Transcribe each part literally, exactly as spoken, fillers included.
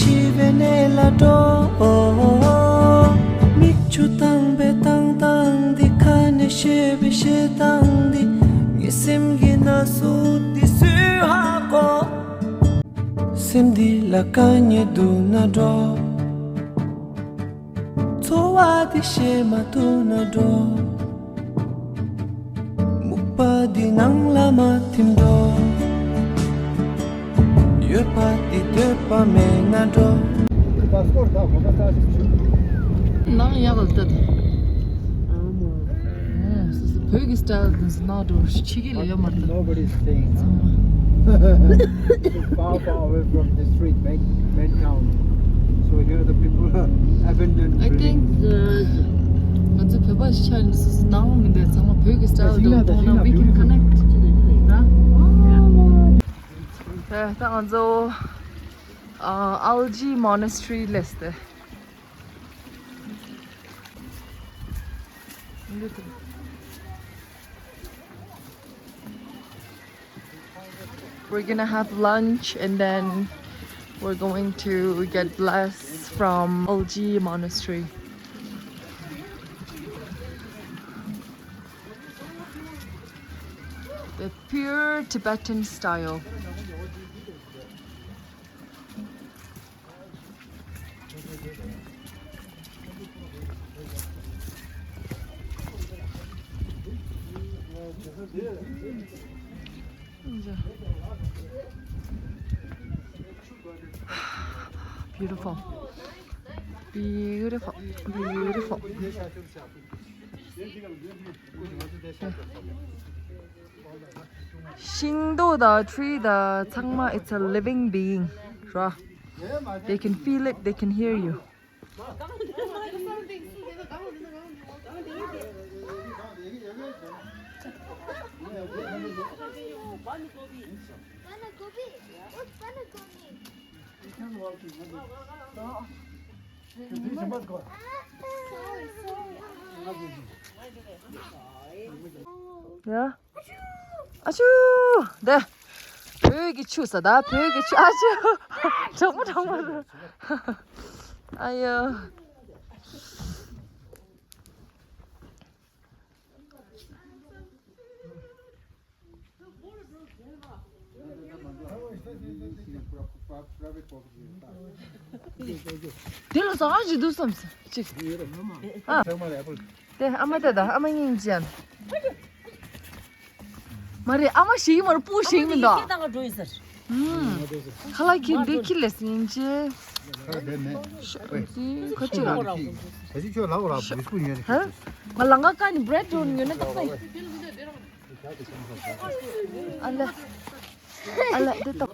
ཞི་བའི་གནས་ལ་འགྲོ། མིག་ཆུ་བཏང་བའི་བཏང་སྟངས་འདི། ཁ་ནས་བཤད་པའི་བཤད་སྟངས་འདི། ངའི་སེམས་ཀྱི་ན་ཟུག་འདི་སུས་ཧ་གོ། སེམས་འདི་ལ་དཀའ་ངལ་འདུག་ན་འགྲོ། ཚོར་བ་འདི་བཤད་མ་ཐུབ་ན་འགྲོ། སྨུག་པ་འདི་ནང་ལ་མ་ཐིམ་འགྲོ། འོད་པ་འདི་འདོད་པ་མེད་ན་འགྲོ། ནང་ཡག་ལ་ལྟ་དེ། ཨོ་སི་སི་བོད་ཀྱི་སི་ཊལ་དེ་ཚོ་ནང་འགྲོ་ཕྱི་རྒྱལ་ལ་ཡོད་མ་རེད། Nobody is staying, huh? Far, far away from the street, main, main town. So here the people are abandoned. I think, uh, ང་ཚོ་བོད་པ་ཞིག་ཆགས་ནས་སོ་སོ་ནང་མི་འདུག་ཚང་མ་བོད་ཀྱི་སི་ཊལ་དུ་གཏོང་ན་we can connect. ད་ད་ང་ཚོ་ཨལ་ཇི་མོ་ནེ་སི་ཊི་རི་སླེབས་ཏེ། We're gonna have lunch and then we're going to get blessed from Alji Monastery. The pure Tibetan style. Beautiful. Beautiful. Beautiful. ཤིང་སྡོང་དང་ཊི་རི་དང་ཚང་མ། it's a living being ར། They can feel it, they can hear you. ཡ། ཨ་ཆུ། འདི། བོད་ཀྱི་ཆུ་ཟེར་ད། བོད་ཀྱི་ཆུ། ཨ་ཆུ། གྲང་མོ་གྲང་མོ་རེད། ཨ་ཡོ། དེ་ལ་ཟ་ཞིག་འདུག་བསམ་ཅིག་ཨ། དེ་ཨ་མ་དེ་དང་ཨ་མ་གཉིས་ཅན། མ་རེད། ཨ་མ་ཞིག་མ་རེད། སྤུ་ཞིག་མི་འདུག་ཁ་ལག་ཁྱེར་འདི་ཁྱེར་ལས་སྙིང་རྗེ། ཁ་ལག་དེ་མེད། ཁ་ཅིག་ལ། ད་ཅི་ཁྱོད་ལ་འོ་ལ་བིས་ཀུ་ཉོས་ནས། ཧ། ང་ལ་ང་ཀ་ནི་བྲེད་འགྲོ་ཉོས་ན་ཏག་ཏག་ཨ་ལ། ཨ་ལ་དེ་ཏོ།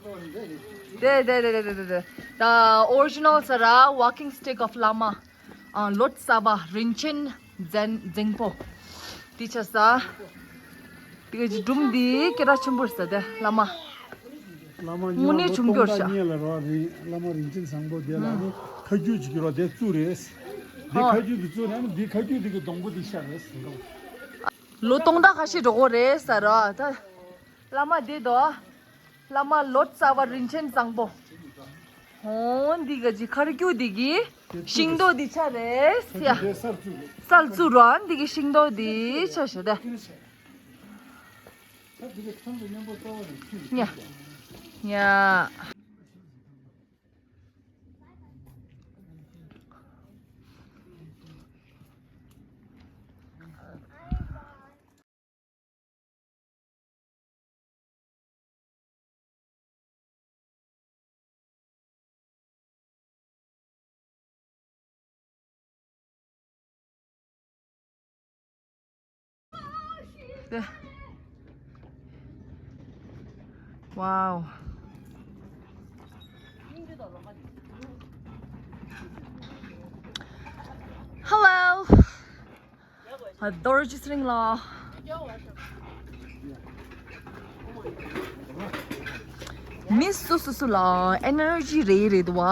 དེ་དེ་དེ་དེ་དེ་དེ། The original ཟེར་ར། Walking stick of Lama. ཨ། ལོ་ཙཱ་བ་རིན་ཆེན་བཟང་བཟང་པོ། དེ་ཆ་ས། དེ་ག་ཅི་སྒྲུང་འདི་སྐད་གྲགས་ཆེན་པོ་རེད་ས་དེ་བླ་མ། བླ་མ་དངོས་གནས་བྱུང་རྒྱུ་རེད་ཤག་བླ་མ་རིན་ཆེན་བཟང་པོ་དེ་ལ་ནི་ཁ་རྒྱུད་ཅིག་ཡོད་ར། དེ་གཙུག་རེད། དེ་ཁ་རྒྱུད་དེ་གཙུག་རེད། དེ་ཁ་རྒྱུད་དེ་གི་སྡོང་པོ་དེ་ཤ་རེད། ལོ་སྟོང་ཕྲག་ཁ་ཤས་འགྲོ་གི་རེད་ས་ར་ད། བླ་མ་དེ་དོ། བླ་མ་ལོ་ཙཱ་བ་རིན་ཆེན་བཟང་པོ། ཧོ། འདི་ག་ཅི་ཁ་རྒྱུད་འདི་གི་ཤིང་སྡོང་འདི་ཆ་རེད་ཡ། སར་བཙུགས་རོགས། འདི་གི་ཤིང་སྡོང་འདི་ཆ་ཞོ་དེ། ཉ། ཉ། Wow. Hello. ཨ། རྡོ་རྗེ་སེང་ལ། མི་སུ་སུ་སུ་ལ་ཨེ་ནར་ཇི་རེ་རེ་འདུག་བ།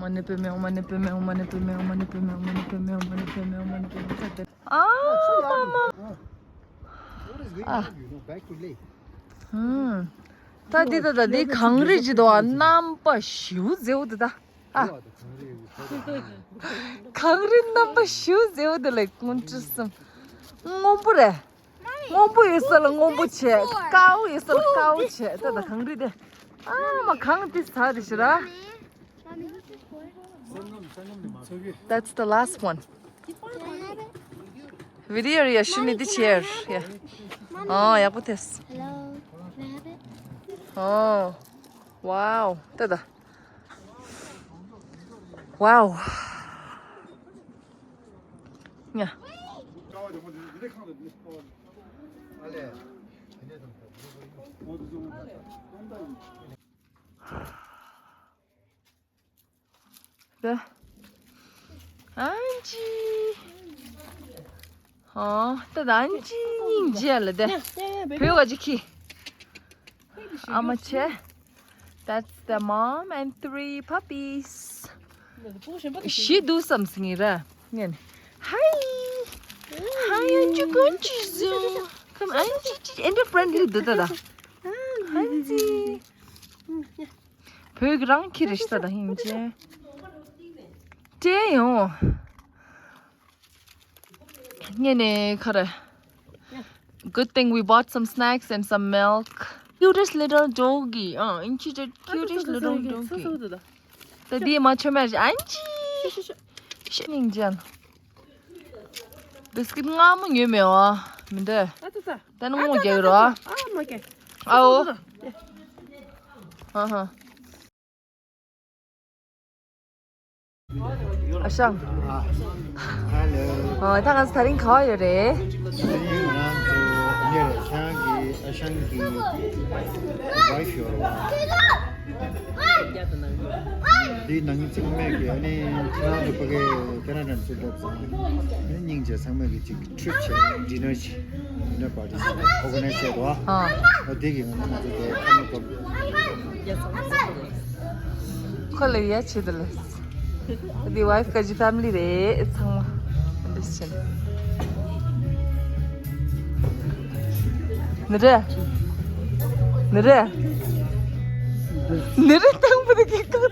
ཨ། མ་མ། What is going on, you know, back to lake? ཧུམ། ད་འདི་ད་ད་འདི་གངས་རི་ཅིག་འདུག་ཨ། རྣམ་པ་ཞེ་པོ་མཛེས་པོ་འདུག་ད། ཨ། གངས་རི་རྣམ་པ་ཞེ་པོ་མཛེས་པོ་འདུག་ལེ། ཀུན་ཀྲི་སུམ། སྔོན་པོ་རེད། སྔོན་པོ་ཡོད་ས་ལ་སྔོན་པོ་བྱས། དཀར་པོ་ཡོད་ས་ལ་དཀར་པོ་བྱས། ད་ད་གངས་རི་དེ། ཨ་མ་གངས་དེ་ས་རེད་ཤི་ར། That's the last one. Video རེད་ཡ། ཤུ་ནི་འདི་ཆེར་ཡ། ཨོ་ཡག་པོ་ཐེས། ཨོ། Wow. ད་ད། Wow. ཉ། ད། ཨན་ཅི། ཨོ། ད་ད་ཨན་ཅི་སྙིང་རྗེ་ལ་དེ། བོད་བ་ཅིག་ཁྱི། ཨ་མ་ཆེ། That's the mom and three puppies. ཤི་དུ་བསམ་སི་ངི་ར། ངན། Hi. Hi, ཨན་ཅི་ཀུན་ཅི་ཟུ། Come, ཨན་ཅི་ཅི། ཨན་ཅི་friendly འདུག་ད་ད། ཨན་ཅི། བོད་ཀྱི་རང་ཁྱི་རེད་ཤི་ད་ད་ཧིན་ཅེ། ཏྲེ་ཡོང་། ངས་ནས་ཁ་ར། Good thing we bought some snacks and some milk. Cutest little doggy. ཨ། ཨིན་ཅི་the cutest little doggy. ད་འདི་མ་ཆོ་མེར་ཨན་ཅི། ཤི་ནིང་ཅན། བིས་ཀིཊ་མངར་མོ་ཉོས་མེད་བ། མི་འདྲ། ད་ནི་སྔོ་རྒྱག་རོ། ཨ་མ་ཀེ། ཨའོ། ཧ་ཧ། ཨ་ཤང་། ཨ། ཧེ་ལོ། ཨ། ད་ང་ཚོ་དེ་རིང་ག་པར་ཡོད་རེད། དེ་རིང་ང་ཚོ་ཉེ་རེ་ཁྱེད་རང་གི་ཨ་ཤང་གི་ཝའི་ཕི་ཡོད་རེད་བ། འདི་ནང་ཚིག་མེད་ཀྱི། ཨ་ནི་ཁྱེད་རང་ཚོ་ཕ་གི་ཁྱེད་རང་འདྲ་ཚོ་འདུག་ཙང་། ཨ་ནི་སྙིང་རྗེ་ཚང་མ་གི་ཅིག་ཁྲིབ་བྱས། ཌི་ནར་བྱས། ཌི་ནར་པར་ཊི་ཨོར་ག་ནའི་ཛི་བྱས་འདུག་བ། ཨ། ཨ། དེ་གི་ང་ཚོ་དེ་ཁ་མ་གོམ། ཁོ་ལ་ཡ་ཆེ་དུ་ལས། འདི་ཝའི་ཕི་ཀ་ཇི་ཕེ་མི་ལི་རེད་ཚང་མ། འདི་ཕྱིན། ནི་རེད། ནི་རེད། ནི་རེད་དང་པོ་དེ་གི་ཀ་ཚང་།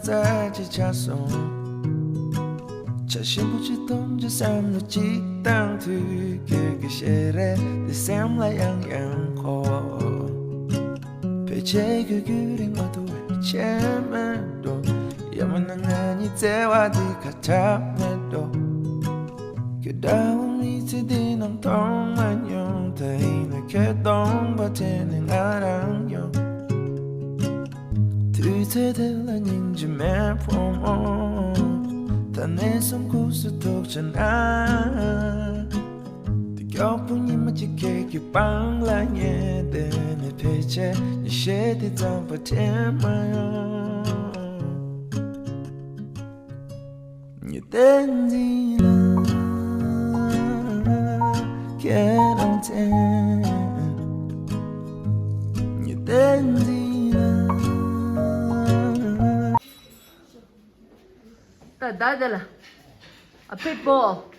ཙག་ཅིག་ཆགས་སོང་། ཆ་ཞིམ་པོ་ཅིག་འཐུང་ཅིག་བསམ་བློ་ཅིག་བཏང་དུས། ཁྱོད་ཀྱི་ཞལ་རས་དེ་སེམས་ལ་ཡང་ཡང་འཁོར། ཕལ་ཆེར་ཁྱོད་རྒྱུན་རིང་མ་ཐུབ་པའི་ཆད་མེད་འགྲོ། ཡང་མིན་ན་ང་གཉིས་བརྩེ་བ་འདི་ཁ་གྲག་མེད་འགྲོ། ཁྱོད་འདྲ་བོ་མི་ཚེ་འདི་ནང་མཐོང་མ་མྱོང་། ད་ཡིན་ན་ཁྱོད་སྟོང་པ་དྲན་ནས་ང་རང་ཡོང་། དུས་ཚོད་དེ་ལ་སྙིང་རྗེ་མེད་ཕོ་མོ། ད་ནས་བཟུང་ཁུག་སུ་ཐུག་བྱ་ན། དེ་མགྱོགས་པོ་ཉི་མ་གཅིག་ཁྱེད་ཀྱི་པང་ལ་ཉལ། དེ་ནས་ཕལ་ཆེར་ཉི་ཤེལ་དེ་ཙམ་པ་དྲན་མ་ཡོང་། ཉི་ཟླ་འཛིན་ལ་ཁྱེད་རང་མཚན། ཉི་ཟླ་འཛིན་ལ། ད་ད་དེ་ལ་ཨ་ཕེ་པོ།